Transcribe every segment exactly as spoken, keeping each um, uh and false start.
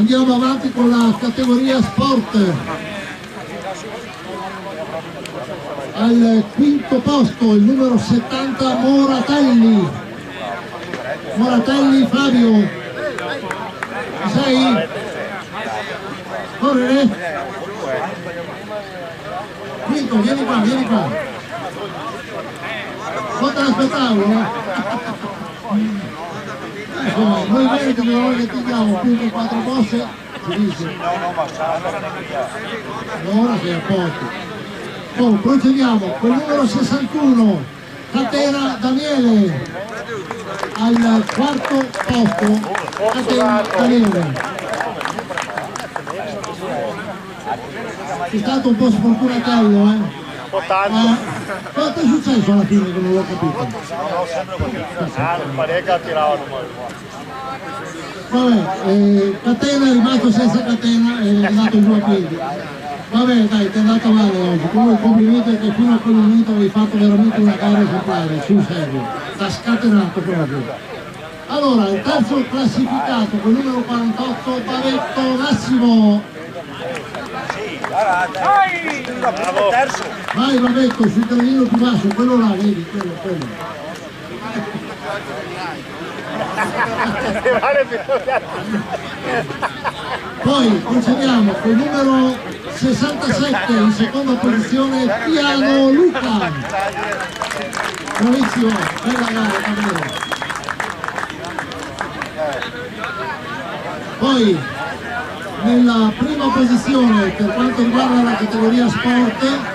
Andiamo avanti con la categoria sport. Al quinto posto il numero settanta, Moratelli. Moratelli Fabio. Ci sei? Correre? Quinto, vieni qua, vieni qua. Cosa aspettavo, eh? Eh, insomma, noi meriti che noi che tiriamo più che quattro bosse, si dice. Allora sei a posto. Oh, procediamo col numero sessantuno, Catena Daniele. Al quarto posto, Catena Daniele. Sei stato un po' sfortunatello, eh? Un po' tanto. Ma cosa è successo alla fine che non l'ho capito? Ah, non pare che tiravano male. Vabbè, eh, Catena è rimasto senza catena e è andato giù a piedi. Vabbè, dai, ti è andata male oggi. Comunque, complimenti, perché fino a quel momento avevi fatto veramente una gara esemplare, sul serio. T'ha scatenato proprio. Allora, il terzo classificato col numero quarantotto, Bavetto Massimo. Sì, guarda, bravo. Terzo. Vai, Bavetto, sul gradino più basso, quello là, vedi, quello, quello. Poi procediamo col numero sessantasette, in seconda posizione, Piano Luca. Bravissimo, bella gara, davvero. Poi, nella prima posizione per quanto riguarda la categoria sport,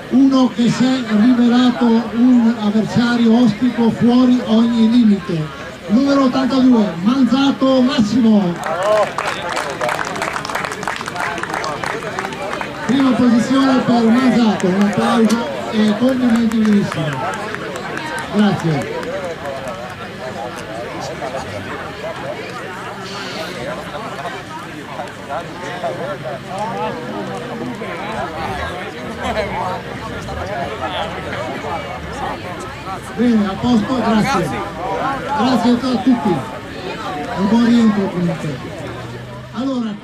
uno che si è rivelato un avversario ostico fuori ogni limite. Numero ottantadue, Manzato Massimo. Prima posizione per Manzato, un applauso e complimenti, benissimo. Grazie. Bene, a posto, grazie. Grazie a tutti. Un buon rientro comunque. Allora,